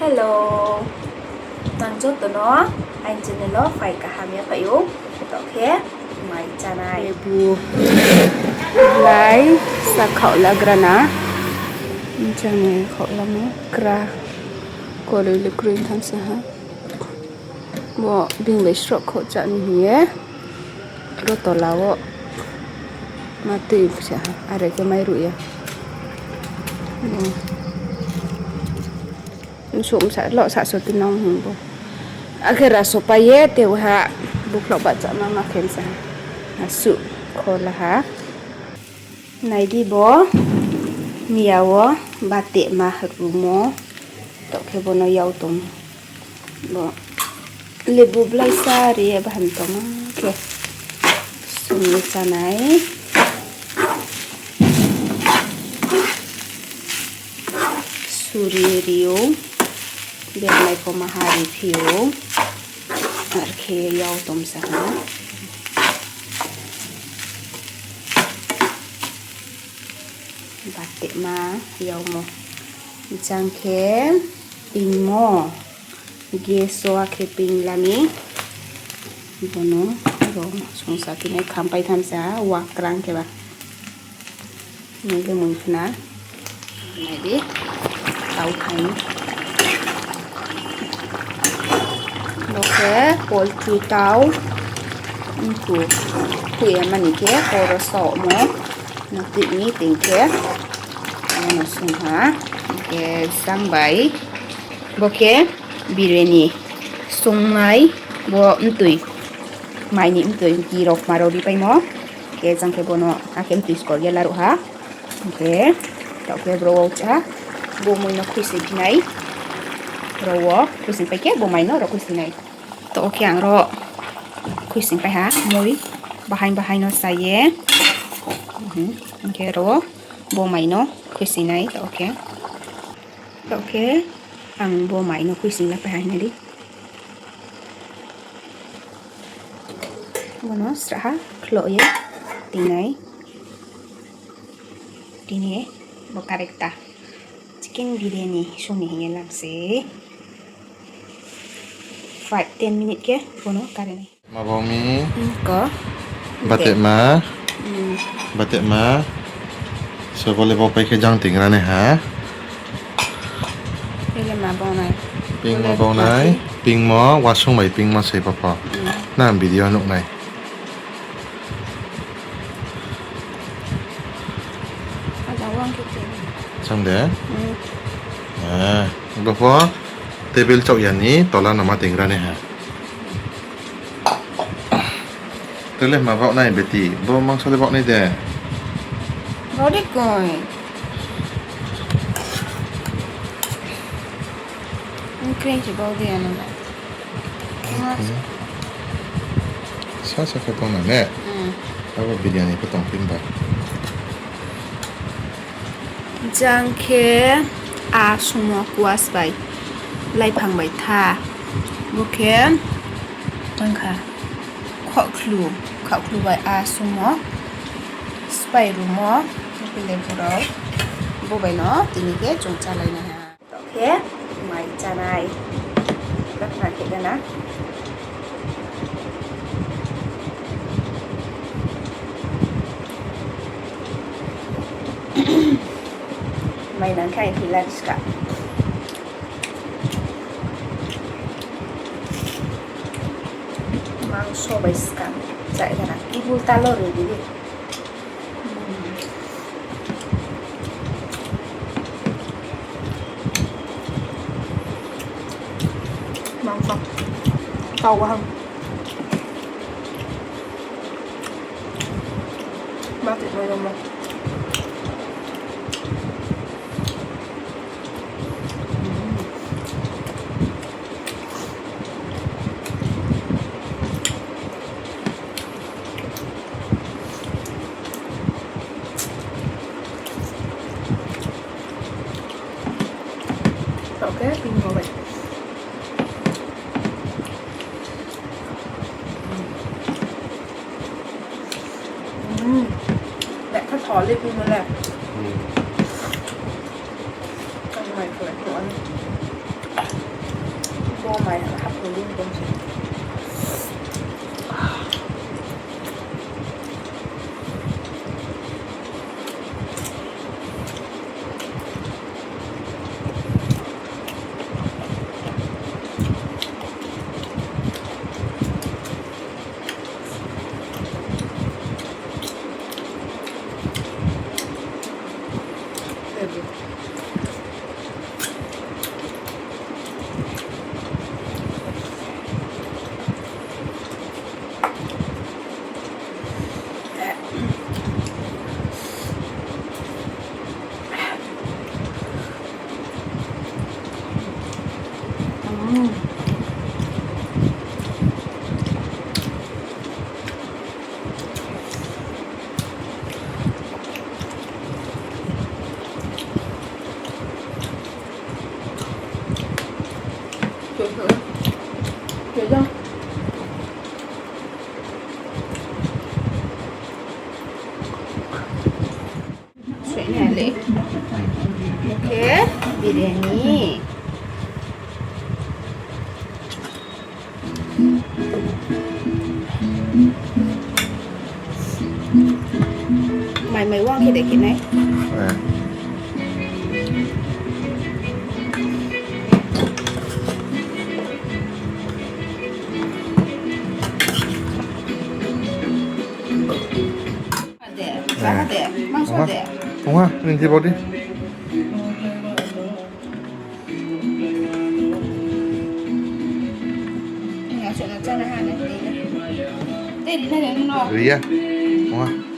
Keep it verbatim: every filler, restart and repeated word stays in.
Hello. Nang joto no aini channel wo phai kaham ya phai ou. Taoh khe mai chánai. Lebu blai sa khaoh lagra na. Chánai khaoh lamo kra. Koroi le kroi tham sa ha. Bo bini bai sroh khaoh chá ni hing ye. Ro tola wo ma tui sa ha. Are khe mai ruh ya. Nsouh msa lo sa so ti nang hing bo. Akhe raso pai ye tei ha bukhloh bahchama ma khe sa ha. Asuh khola ha. Nai di bo, miya wo batema rumo, taoh khe bo no yag tong. Bo lebu blai sa ri ye bahan tongmo khe sung ye chánai. Suri ri ou, bernai pho ma ha ri phi ou, ar khe yag tong sa ha. Batema yagmo. Jang khe pingmo. Gas wo akhe ping la mi. Bono ro sungsa tinai khampai tham sa, wakrang khe ba. Nai le mui khna. Nai di. Tau thai. Bo khe poultry tau. Mku. Khui ya mani khe oro saohmo. Notui ni ting khe. Ano sung ha. Khe jang bai. Bo khe biryani. Sungnai. Bo mtui. Mai ni mtui. Mki rao kma rao ripaimo. Khe jang khe bono. Akhe mtui skor ye laruh ha. Khe, taoh khe bro wo cha, bo moi no khuising phi nai. Ro wo khuising pai khe bo mai no ro khuising nai. Taoh khe ang ro khuising pai ha, moi bahaing bahaing no sa ye. Khe ro wo bo mai no khuising nai, taoh khe. Taoh khe ang bo mai no khuising la pai ha hing di. Bono srahha khloh ye tingnai. Tini bo karekta chicken biryani sung ni hing ye lam se. Five, ten minute khe bono kare nai. Ma bau mi? Ko. Batema. Batema. So, bo le bo pai khe jang tingra nai ha. Pingmo bau nai. Pingmo wasung bai pingmo se bo pho. Na video nuh nai. Chang de? Bo pho table chaoh ya ni tola no ma tingra nai ha. Tele ma baoh nai beti, bo mangso le baoh nai de. Baoh di koi. Ang kring se baoh di ano na. Sa sa khe tong na ne? Abo biryani pho tong phi ba. Jang khe a sumo kuas bai, laiphang bai tha. Bo khe tang kha khaohkhlu, khaohkhlu bai a sumo, spai rumo, bile burao, bo bai no tini khe chung chálai nai ha. Taoh khe mai chánai. Bakna khe gana. Mai nang khe ai hila ska. Mangso bai ska. Chai gana. Ibul talo redi di. Mangsa. Tau kaham. Mati mai dong. Oke, ping mo bai. Hmm. Nek kha tholi ping mo le. Hmm. Ang mai khlai khlai. Soinai le. Khe biryani. Mai mai wang khe de khe nai. Eh. De, de, mangso de. Ongha, nini body. Ri ya. Ongha.